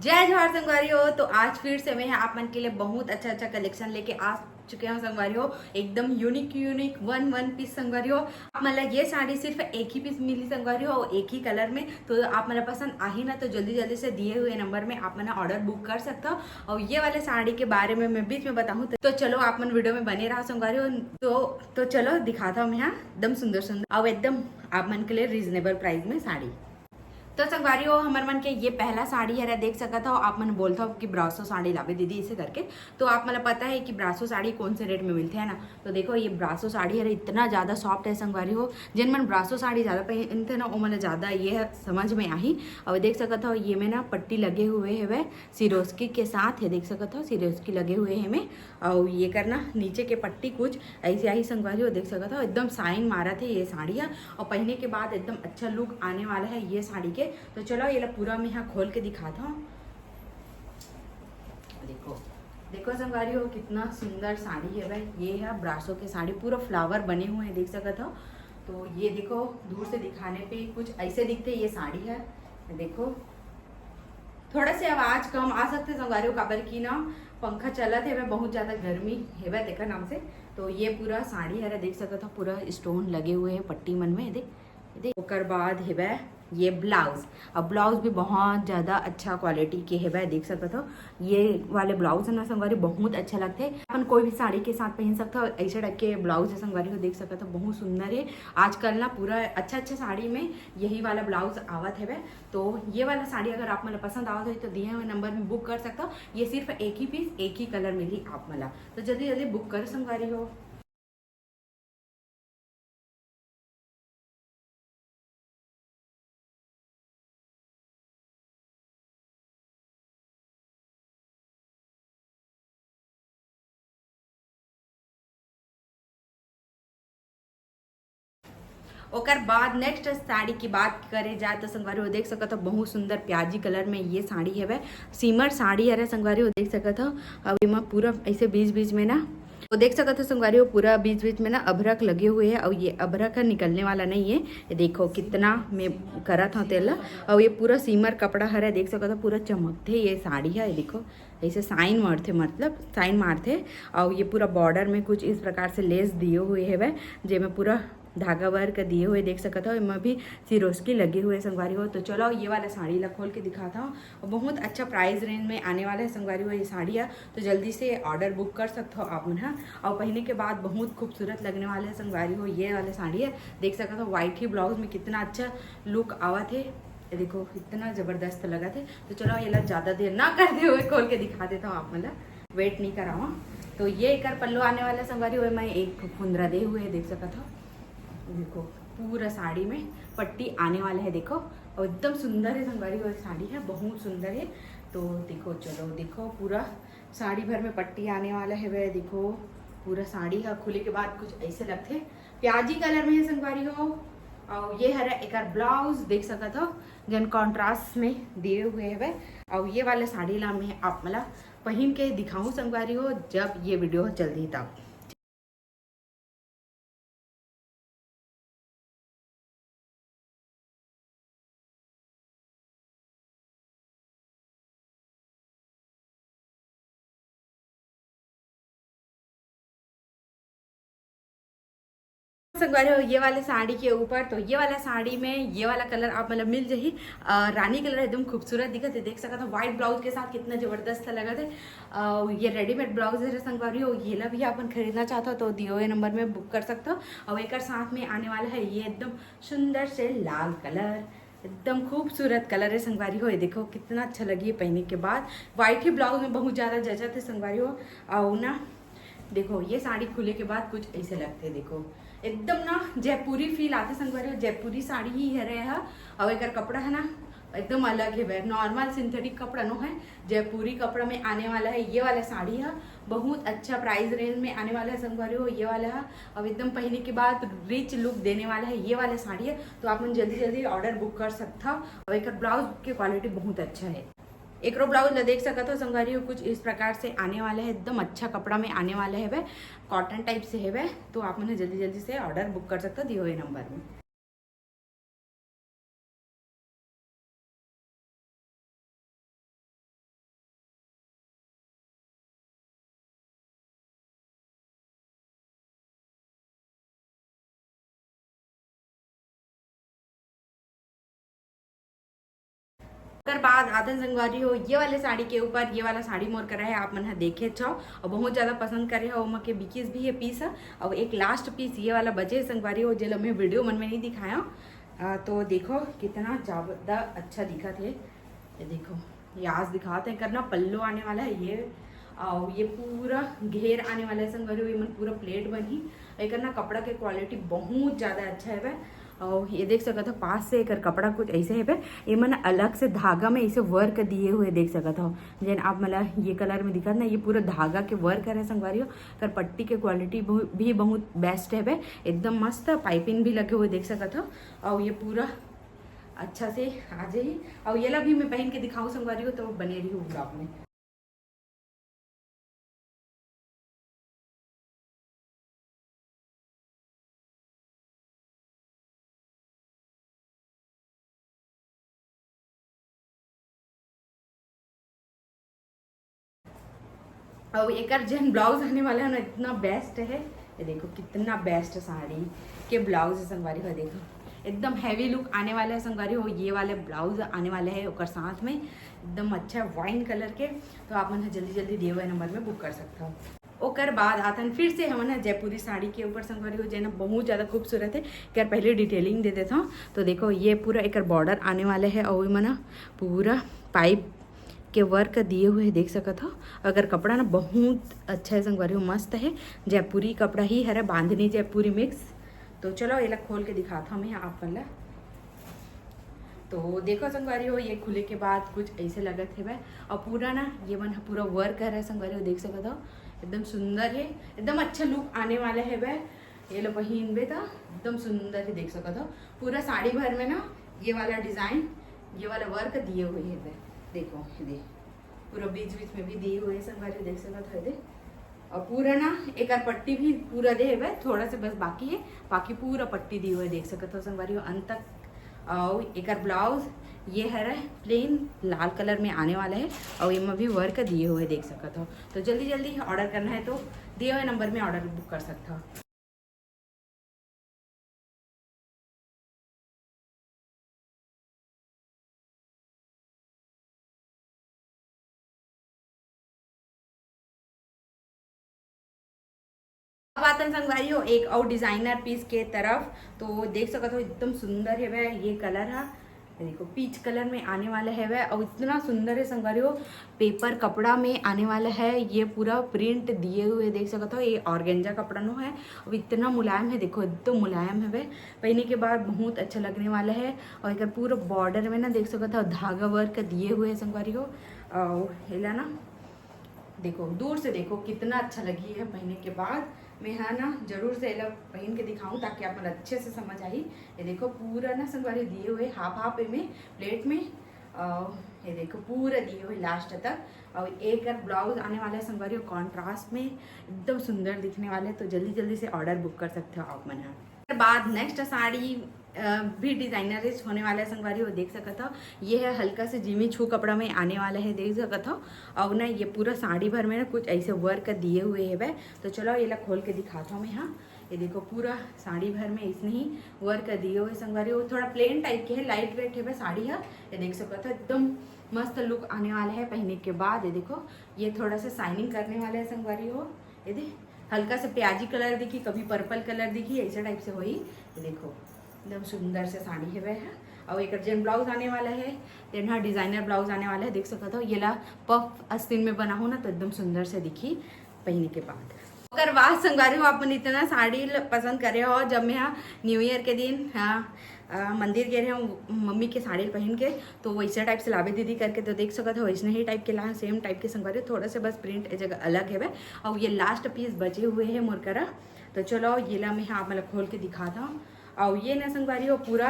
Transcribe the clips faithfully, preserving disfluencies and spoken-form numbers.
जय जोहार संगवारी हो। तो आज फिर से मैं आप मन के लिए बहुत अच्छा अच्छा कलेक्शन लेके आ चुके हूँ संगवारी हो, एकदम यूनिक यूनिक वन वन पीस संगवारी हो। आप मन ला ये साड़ी सिर्फ एक ही पीस मिली संगवारी हो, एक ही कलर में। तो आप मन ला पसंद आही ना, तो जल्दी जल्दी से दिए हुए नंबर में आप मन ऑर्डर बुक कर सकते हो। और ये वाले साड़ी के बारे में मैं बीच में बताऊँ, तो, तो चलो आप मन वीडियो में बने रहा संगवारी हो। तो तो चलो दिखाता हूँ मैं यहाँ एकदम सुंदर सुंदर और एकदम आप मन के लिए रीजनेबल प्राइस में साड़ी। तो संगवारी हो, हमर मन के ये पहला साड़ी हरे, देख सकत हो, आप मन बोलत हो कि ब्रासो साड़ी लावे दीदी इसे करके। तो आप मन ला पता है कि ब्रासो साड़ी कौन से रेट में मिलते हैं ना। तो देखो, ये ब्रासो साड़ी हरे इतना ज़्यादा सॉफ्ट है संगवारी हो। जिन मन ब्रासो साड़ी ज़्यादा पहनते ना, वो मन ला ज़्यादा ये समझ में आही। और देख सकत हो, ये में ना पट्टी लगे हुए हवे सिरोस्की के साथ, ये देख सकत हो सिरोस्की लगे हुए हैं में। और ये करना नीचे के पट्टी कुछ ऐसे आही संगवारी हो, देख सकत हो एकदम साइन मारत है ये साड़ी है। और पहने के बाद एकदम अच्छा लुक आने वाला है ये साड़ी के। तो चलो ये ला पूरा मैं यहाँ खोल के दिखाता हूँ। देखो, देखो संगवारी हो कितना सुंदर साड़ी है भाई। ये है ब्रासो के साड़ी, पूरा फ्लावर बने हुए हैं, देख सकत हो। तो ये देखो, दूर से दिखाने पे कुछ ऐसे दिखते ये साड़ी है। देखो, थोड़ा से आवाज कम आ सकते संगवारी हो, काबर की ना पंखा चलत हेवे, बहुत ज्यादा गर्मी हेवे तेकर नाम से। तो ये पूरा साड़ी हरे देख सकत हो, पूरा स्टोन लगे हुए हैं पट्टी मन में, देख, देख। ओकर बाद हेवे ये ब्लाउज। अब ब्लाउज भी बहुत ज्यादा अच्छा क्वालिटी के हेवे, देख सकत हो। ये वाले ब्लाउज है ना संगवारी, बहुत अच्छा लगते हैं, अपन कोई भी साड़ी के साथ पहन सकते हो। ऐसे टाइप के ब्लाउज है संगवारी हो, देख सकत हो बहुत सुंदर है। आजकल ना पूरा अच्छा अच्छा साड़ी में यही वाला ब्लाउज आवत हेवे। तो ये वाला साड़ी अगर आप मन ला पसंद आवत हो तो दिए हुए नंबर में बुक कर सकता हो। ये सिर्फ एक ही पीस, एक ही कलर मिली आप मन ला, तो जल्दी जल्दी बुक करो संगवारी हो। ओकर बाद नेक्स्ट साड़ी की बात करे जाए तो संगवारी हो देख सकत हो, बहुत सुंदर प्याजी कलर में ये साड़ी हवे, सीमर साड़ी हरे संगवारी हो देख सकत हो। अब एमा पूरा ऐसे बीच बीच में ना, तो देख सकत हो संगवारी हो, पूरा बीच बीच में ना अभरक लगे हुए है और ये अभरक ह निकलने वाला नहीं है। ये देखो कितना मैं करत हूँ तेला। और ये पूरा सीमर कपड़ा हरे, देख सकत हो पूरा चमकथे ये साड़ी है। ये देखो, ऐसे साइन मारथे, मतलब साइन मारथे। और ये पूरा बॉर्डर में कुछ इस प्रकार से लेस दिए हुए हवे, जेमे पूरा धागा वर्क दिए हुए देख सकत हो। एमा भी सिरोस्की लगे हुए संगवारी हो। तो चलो ये वाला साड़ी ला खोल के दिखाता हूँ। बहुत अच्छा प्राइस रेंज में आने वाला है संगवारी हो ये साड़ी है, तो जल्दी से ऑर्डर बुक कर सकते हो आप मन हा। और पहने के बाद बहुत खूबसूरत लगने वाले है संगवारी हो ये वाला साड़ी है। देख सकत हो व्हाइट ही ब्लाउज में कितना अच्छा लुक आवत है। ये देखो इतना जबरदस्त लगत है। तो चलो ये ला ज्यादा देर ना करते हुए खोल के दिखा देता हूँ आप मन ला, वेट नहीं करावा। तो ये एकर पल्लू आने वाला संगवारी हो, मैं एक ठो फुंदरा दे हुए देख सकत हो। देखो पूरा साड़ी में पट्टी आने वाला है, देखो, और एकदम सुंदर है संगवारी हो, साड़ी है बहुत सुंदर है। तो देखो, चलो देखो, पूरा साड़ी भर में पट्टी आने वाला है वह, देखो पूरा साड़ी है खुले के बाद कुछ ऐसे लगथे, प्याजी कलर में है संगवारी हो। और ये हरे एकर ब्लाउज देख सकत हो, जन कॉन्ट्रास्ट में दिए हुए हवे। और ये वाला साड़ी ला मैं आप मन ला पहिन के दिखाऊं संगवारी हो, जब ये वीडियो चलती तब। संगवारी हो, ये वाले साड़ी के ऊपर, तो ये वाला साड़ी में ये वाला कलर आप मतलब मिल जाही। अ, रानी कलर एकदम खूबसूरत दिखत है, देख सकत हो। व्हाइट ब्लाउज के साथ कितना जबरदस्त लगत है। अ, ये रेडीमेड ब्लाउज है संगवारी हो, ये ला भी आप मन खरीदना चाहते हो तो दिए हुए नंबर में बुक कर सकते हो। और एकर साथ में आने वाला है ये एकदम सुंदर से लाल कलर, एकदम खूबसूरत कलर है संगवारी हो। ये देखो कितना अच्छा लगी है पहने के बाद। व्हाइट ही ब्लाउज में बहुत ज्यादा जचत है संगवारी हो। और ना देखो, ये साड़ी खुले के बाद कुछ ऐसे लगथे, देखो एकदम ना जयपुरी फील आथे संगवारी हो, जयपुरी साड़ी ही हरे हा। और एकर कपड़ा है ना एकदम अलग है, नॉर्मल सिंथेटिक कपड़ा नो है, जयपुरी कपड़ा में आने वाला है ये वाला साड़ी है। बहुत अच्छा प्राइस रेंज में आने वाला है संगवारी हो ये वाला है। अब एकदम पहने के बाद रिच लुक देने वाला है ये वाला साड़ी है, तो आप मन जल्दी जल्दी ऑर्डर बुक कर सकता हो। और एकर ब्लाउज के क्वालिटी बहुत अच्छा है। एकरो ब्लाउज ला देख सकत हो संगवारी हो, कुछ इस प्रकार से आने वाला है, एकदम अच्छा कपड़ा में आने वाला है वह, कॉटन टाइप से है वह, तो आप मन जल्दी जल्दी से ऑर्डर बुक कर सकते हो दिए हुए नंबर में। ओकर बाद आथन संगवारी हो ये वाले साड़ी के ऊपर। ये वाला साड़ी मोर करा है, आप मन ह देखे छव और बहुत ज्यादा पसंद करे हो, ओमा के बिकिस भी है पीस ह। और एक लास्ट पीस ये वाला बचे है संगवारी हो, जेला मैं वीडियो मन में नहीं दिखाया। आ, तो देखो कितना ज्यादा अच्छा दिखत है। ये देखो, ये आज दिखाते हैं करना पल्लो आने वाला है ये। और ये पूरा घेर आने वाला है संगवारी हो, ये मन पूरा प्लेट बनही। एकर ना कपड़ा के क्वालिटी बहुत ज्यादा अच्छा है। और ये देख सकत हो पास से एकर कपड़ा कुछ ऐसे हेबे। ये मन अलग से धागा में ऐसे वर्क दिए हुए देख सकत हो, जेन आप मला ये कलर में दिखत ना, ये पूरा धागा के वर्क है संगवारी हो। कर पट्टी के क्वालिटी भी बहुत बेस्ट हेबे, एकदम मस्त पाइपिंग भी लगे हुए देख सकत हो। और ये पूरा अच्छा से आ जाही। और येला भी मैं पहन के दिखाऊँ संगवारी हो, तो बने रही ब्लॉग में। और एकर जेन ब्लाउज आने वाला है ना, इतना बेस्ट है। ये देखो कितना बेस्ट साड़ी के ब्लाउज है संगवारी हो। देखो एकदम हैवी लुक आने वाला है संगवारी हो। ये वाले ब्लाउज आने वाले हैं ओकर साथ में, एकदम अच्छा वाइन कलर के। तो आप मन ह जल्दी जल्दी दिए हुए नंबर में बुक कर सकते हो। ओकर बाद आथन फिर से हमन ह जयपुरी साड़ी के ऊपर संगवारी हो, जेन बहुत ज्यादा खूबसूरत है। एकर पहले डिटेलिंग दे देता हूँ। तो देखो ये पूरा एकर बॉर्डर आने वाले है और मन ह पूरा पाइप के वर्क दिए हुए देख सकत हो। अगर कपड़ा ना बहुत अच्छा है संगवारी हो, मस्त है, जयपुरी कपड़ा ही हरे, बांधनी जयपुरी मिक्स। तो चलो एला खोल के दिखाता हूँ मैं आप मन ला। तो देखो संगवारी हो, ये खुले के बाद कुछ ऐसे लगत हेवय। और पूरा ना ये मन ह पूरा वर्क हरे संगवारी हो, देख सकत हो एकदम सुंदर है, एकदम अच्छा लुक आने वाला हेवय। ये लो पहिनबे त एकदम सुंदर ही देख सकत हो। पूरा साड़ी भर में ना ये वाला डिजाइन, ये वाला वर्क दिए हुए हेवय। देखो ये दे, पूरा बीच बीच में भी दिए हुए हैं संगवारी हो, देख सकत हो ये दे। और पूरा ना एकर पट्टी भी पूरा दे हेवय, थोड़ा से बस बाकी है, बाकी पूरा पट्टी दिए हुए देख सकत हो संगवारी हो अंत तक। और एकर ब्लाउज ये हरे प्लेन लाल कलर में आने वाला है और एमा भी वर्क दिए हुए देख सकत हो। तो जल्दी जल्दी ऑर्डर करना है तो दिए हुए नंबर में ऑर्डर बुक कर सकते हो। अब आतन संगवारी हो एक और डिजाइनर पीस के तरफ। तो देख सकत हो एकदम सुंदर है वह ये कलर है, देखो पीच कलर में आने वाला है वह, और इतना सुंदर है संगवारी हो। पेपर कपड़ा में आने वाला है ये पूरा प्रिंट दिए हुए देख सकत हो। ये ऑर्गेंजा कपड़ा नो है, अब इतना मुलायम है, देखो एकदम मुलायम है वह। पहने के बाद बहुत अच्छा लगने वाला है। और एक पूरा बॉर्डर में ना देख सकत हो धागा वर्क दिए हुए है संगवारी हो। और एला ना देखो दूर से देखो कितना अच्छा लगी है पहने के बाद। मैं हाँ ना जरूर से एला पहन के दिखाऊं ताकि आप मन अच्छे से समझ आई। ये देखो पूरा ना संगवारी दिए हुए हाफ हाफ में प्लेट में। और ये देखो पूरा दिए हुए लास्ट तक। और एक ब्लाउज आने वाला है संगवारी कॉन्ट्रास्ट में, एकदम सुंदर दिखने वाले। तो जल्दी जल्दी से ऑर्डर बुक कर सकते हो आप मन ह। बाद नेक्स्ट साड़ी अ, भी डिजाइनर होने वाला है संगवारी, वो देख सकत हो। ये है हल्का से जिमी छू कपड़ा में आने वाला है, देख सकत हो। और ना ये पूरा साड़ी भर में ना कुछ ऐसे वर्क दिए हुए है वह। तो चलो ये ला खोल के दिखाता हूँ मैं। हाँ ये देखो पूरा साड़ी भर में इसने ही वर्क दिए हुए संगवारी, वो थोड़ा प्लेन टाइप के है, लाइट वेट है वह साड़ी है। ये देख सकत हो एकदम मस्त लुक आने वाला है पहने के बाद। ये देखो ये थोड़ा सा शाइनिंग करने वाला है संगवारी हो। ये दे हल्का सा प्याजी कलर दिखी, कभी पर्पल कलर दिखी, ऐसे टाइप से होई। ये देखो एकदम सुंदर से साड़ी है वह है। और एक जेन ब्लाउज आने वाला है, तेन हा डिजाइनर ब्लाउज आने वाला है, देख सकत हो। ये ला पफ आस्तीन में बना हो ना तो एकदम सुंदर से दिखी पहने के बाद। ओकर बाद संगवारी हो अपन इतना साड़ी ल-, पसंद करे हो, जब मैं हा न्यू ईयर के दिन हाँ अ, मंदिर गे रहे हूँ मम्मी के साड़ी पहन के, तो वैसे टाइप से लावे दीदी करके, तो देख सकत हो वैसने ही टाइप के ला, सेम टाइप के संगवारी हो, थोड़ा से बस प्रिंट ए जगह अलग है। और ये लास्ट पीस बचे हुए है मोर करा। तो चलो ये ला मैं आप मतलब खोल के दिखाता हूँ। और ये ना संगवारी हो पूरा,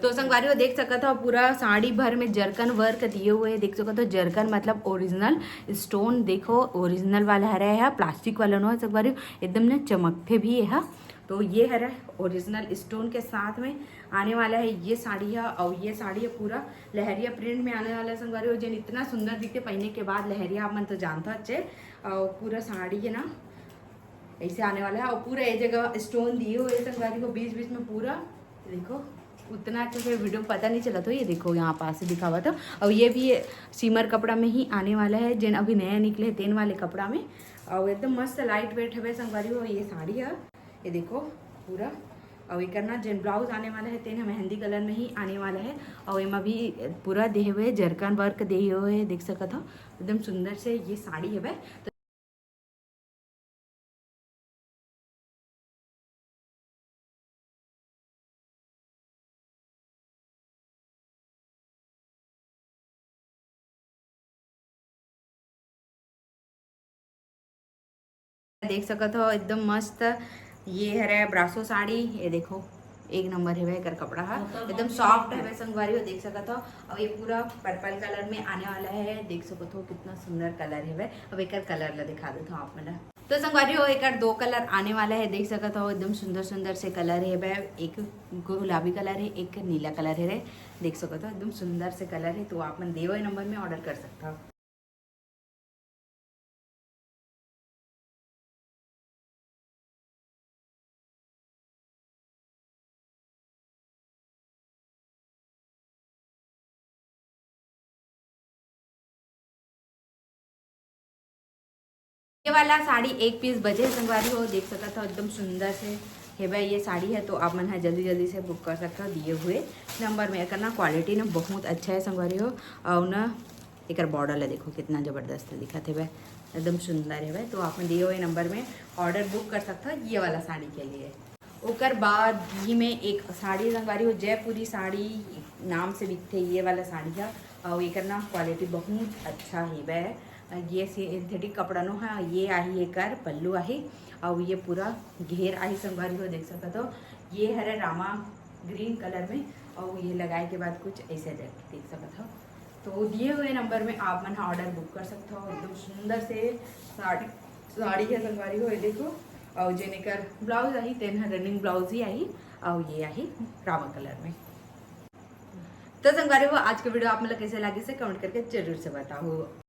तो संगवारी हो देख सकत हो पूरा साड़ी भर में जरकन वर्क दिए हुए है, देख सकत हो जरकन मतलब ओरिजिनल स्टोन, देखो ओरिजिनल वाला हरे है, प्लास्टिक वाला नो है संगवारी हो, एकदम ना चमकते भी है। तो ये हरे ओरिजिनल स्टोन के साथ में आने वाला है ये साड़ी है। और ये साड़ी है पूरा लहरिया प्रिंट में आने वाला है संगवारी हो, जेन इतना सुंदर दिखते पहने के बाद लहरिया आप मन तो जानता अच्छे। और पूरा साड़ी है ना ऐसे आने वाला है और पूरा ये जगह स्टोन दिए हुए संगवारी हो बीच बीच में पूरा। देखो उतना अच्छा से वीडियो में पता नहीं चला, तो ये देखो यहाँ पास से दिखावा तो। और ये भी सीमर कपड़ा में ही आने वाला है, जेन अभी नया निकले तेन वाले कपड़ा में। और एकदम मस्त लाइट वेट हवे संगवारी हो ये साड़ी है। ये देखो पूरा। और एकर ना जेन ब्लाउज आने वाला है तेन मेहंदी कलर में ही आने वाला है। और एमा भी पूरा देहे हुए जरकन वर्क देहे हुए देख सकत हो, एकदम सुंदर से ये साड़ी हवे। तो देख सकत हो एकदम मस्त ये हरे ब्रासो साड़ी। ये देखो एक नंबर हेवे एकर कपड़ा हा, एकदम सॉफ्ट हेवे संगवारी हो, देख सकत हो। और ये पूरा पर्पल कलर में आने वाला है, देख सकत हो कितना सुंदर कलर हेवे। अब एकर कलर ला दिखा देत हूँ आप मन ला। तो संगवारी हो एकर दो कलर आने वाला है, देख सकत हो एकदम सुंदर सुंदर से कलर हेवे। एक गुलाबी कलर है, एक नीला कलर है रे, देख सकत हो एकदम सुंदर से कलर है। तो आप मन दे हुए नंबर में ऑर्डर कर सकता हो। ये वाला साड़ी एक पीस बचे हे संगवारी हो, देख सकत हो एकदम सुंदर से हेबे ये साड़ी है। तो आप मन ह जल्दी जल्दी से बुक कर सकत हो दिए हुए नंबर में। एकर ना क्वालिटी ना बहुत अच्छा है संगवारी हो। और ना एकर बॉर्डर ला देखो कितना जबरदस्त दिखत हेबे, एकदम सुंदर हेबे। तो आप मन दिए हुए नंबर में ऑर्डर बुक कर सकत हो ये वाला साड़ी के लिए। ओकर बाद ही में एक साड़ी संगवारी हो, जयपुरी साड़ी नाम से बिकथे ये वाला साड़ी ह। और एकर ना क्वालिटी बहुत अच्छा हेबे। ये सिंथेटिक कपड़ा नो है, ये आही एकर पल्लू आही। और ये पूरा घेर आही संगवारी हो, देख सकत हो। ये हरे रामा ग्रीन कलर में, और ये लगाए के बाद कुछ ऐसे देख देख सकत हो। तो दिए हुए नंबर में आप मन ऑर्डर बुक कर सकते हो। एकदम सुंदर से साड़ी, साड़ी है संगवारी हो, ये देखो। और जेन एकर ब्लाउज आही तेन ह रनिंग ब्लाउज ही आही। और ये आही रामा कलर में। तो संगवारी हो आज के वीडियो आप मन ला कैसे लागिस हे कमेंट करके जरूर से बताओ।